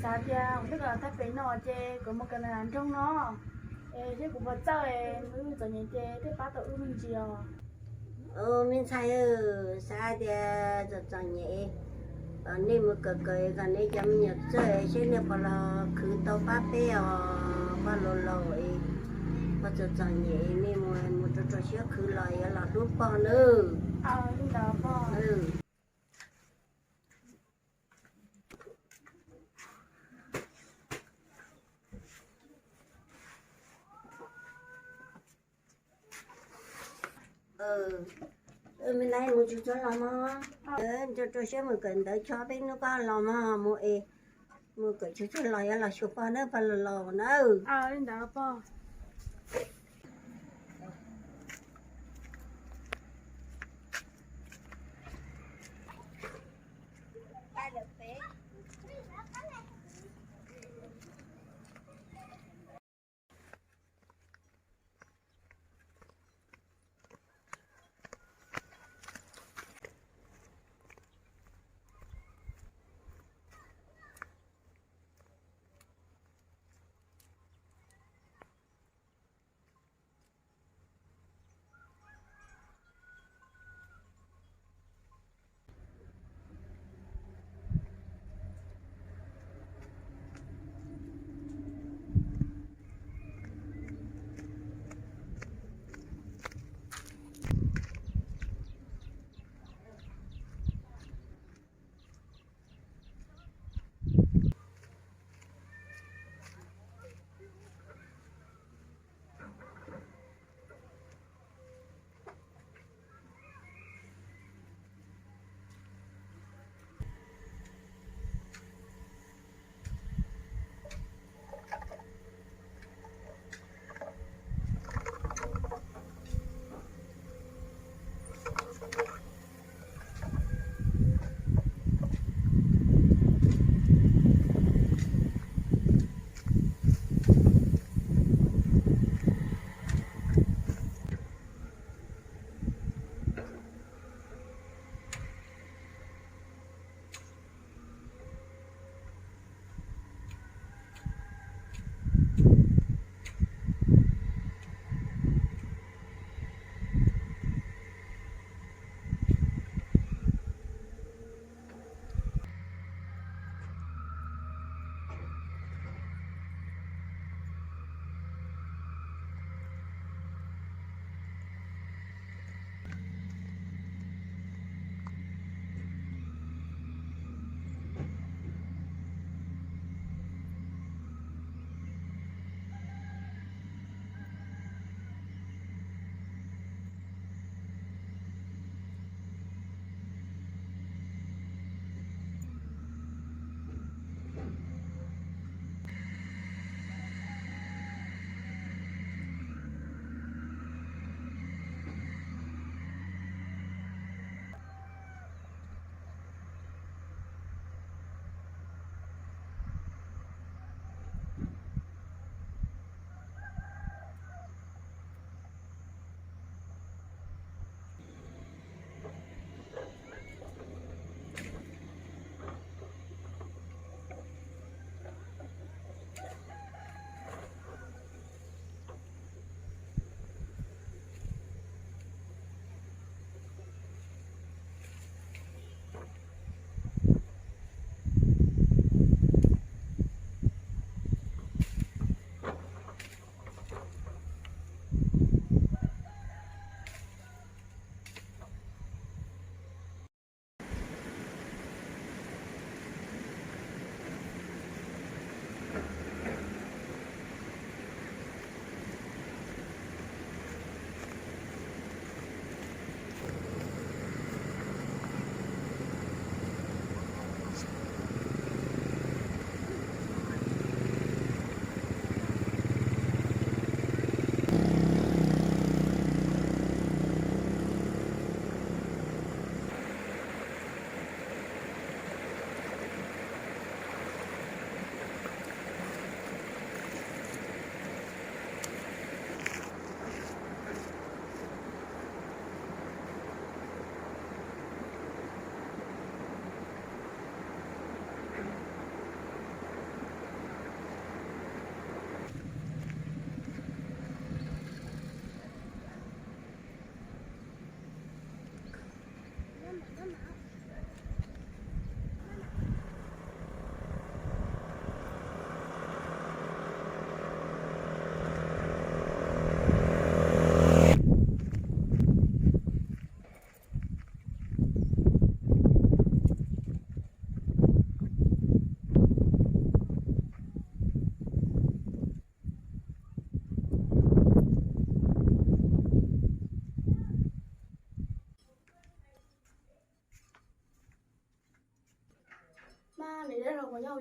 Xav tias kuv twb kawm thaj pem no ces kuv mus kawm ntawm nroog no, es seb kuv puas txawj, wb txom nyem ces thiaj pab tau wb me ntsis os. Me ntxhais, xav tias txom txom nyem, nej mus kawm kawm kom nej cov me nyuam txawj seb nej puas los khwv tau pab peb os, poj laus laus, poj txom txom nyem, nej mus mus rau rau siab khwv los yuav los hlub poj nawb. Me nai mus tsuag tsuag los mog, rau rau siab mus kawm ntawv tso peb hnub koj los mog, mus es, mus kawm tsuag tsuag los yuav los xyuas pog nawb, pog laus laus nawb.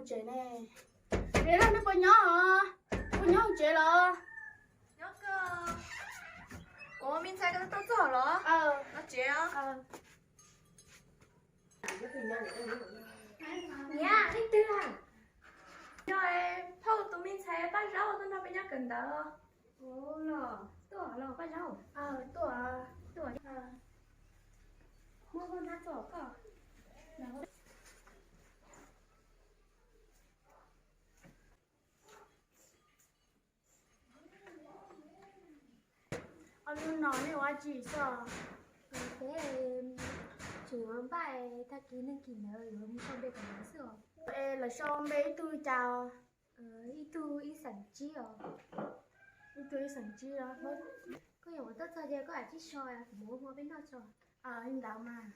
Tsev ne. Tsev no nej puas nyob os? Puas nyob hauv tsev los? Nyob kawg. Ua me ntxhais koj tuaj txog los? Los tsev os. Niam, leej twg a? Yog phauj tus me ntxhais Paj Zaub tuaj nrog peb nyob kawm ntawv. Tuaj los Paj Zaub? Tuaj. Tuaj. Muab koj hnab tso koj. Ob hnub no nej ua dab tsi xwb? Peb tseem ua npaj tag kis neeg kis ntawd yuav mus sau npe tom ntawd xwb os. Es lawv sau npe ib tug li cas os? Ib tug ib xeem tsib os. Ib tug ib xeem tsib os. Koj yog ua tuaj txog ces koj lam tsib so kuv mus ua hmo peb noj tso. Li ntawd mas.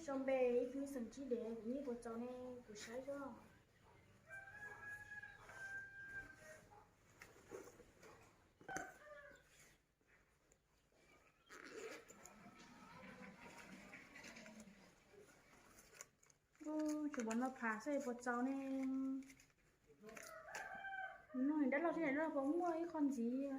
Sau npe ib tug xeem tsib dev kuv yeej puas txaus ne, kuv saib zoj. Tsuas pom no phav xwb puas txaus ne. Nws dab laug thiab niam loj puas muaj ib qho ntxiv.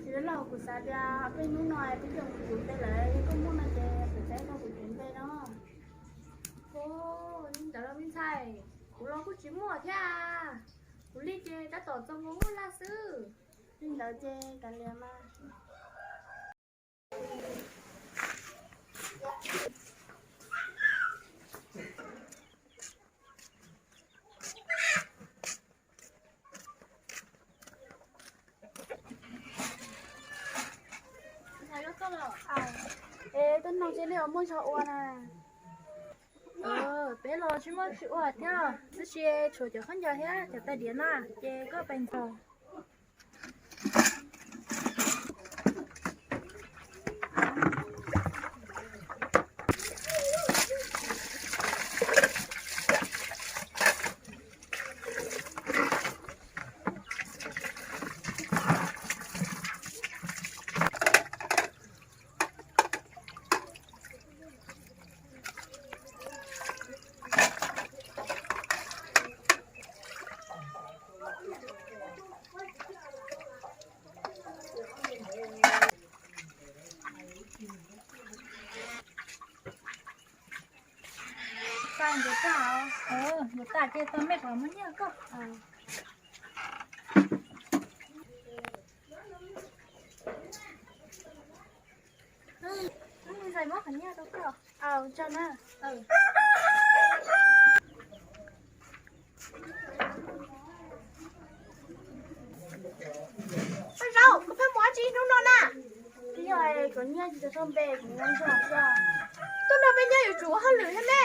Ces dab laug, kuv xav tias peb hnub no peb coj kuv cev npe lawm, yog koj muaj no ces kuv txav tau kuv cev npe no. Li ntawd los me ntxhais, kuv los kuj tsis muaj thiab. Kuv li ces tab tom txog nkaus muaj laj xwb. Li ntawd ces kav liam mas. Es koj no ces nej ua muaj zog ua na. Peb los tsis muaj tsis ua thiab, tab sis tshuav cov khaub ncaws thiab cov tais diav na, ces koj pes ntxaug. Tag ces tag, tag ces tau mej kom muab nyiaj koj. Ntxhais muab qhov nyiaj rau koj. Tso na. Paj Zaub, koj pheej mus dab tsi hnub no na? Yog kuv nyiaj tsis tau sau npe kuv mus zog xwb. Tuaj nrog peb nyob yuav tsum ua hauj lwm thiab ne.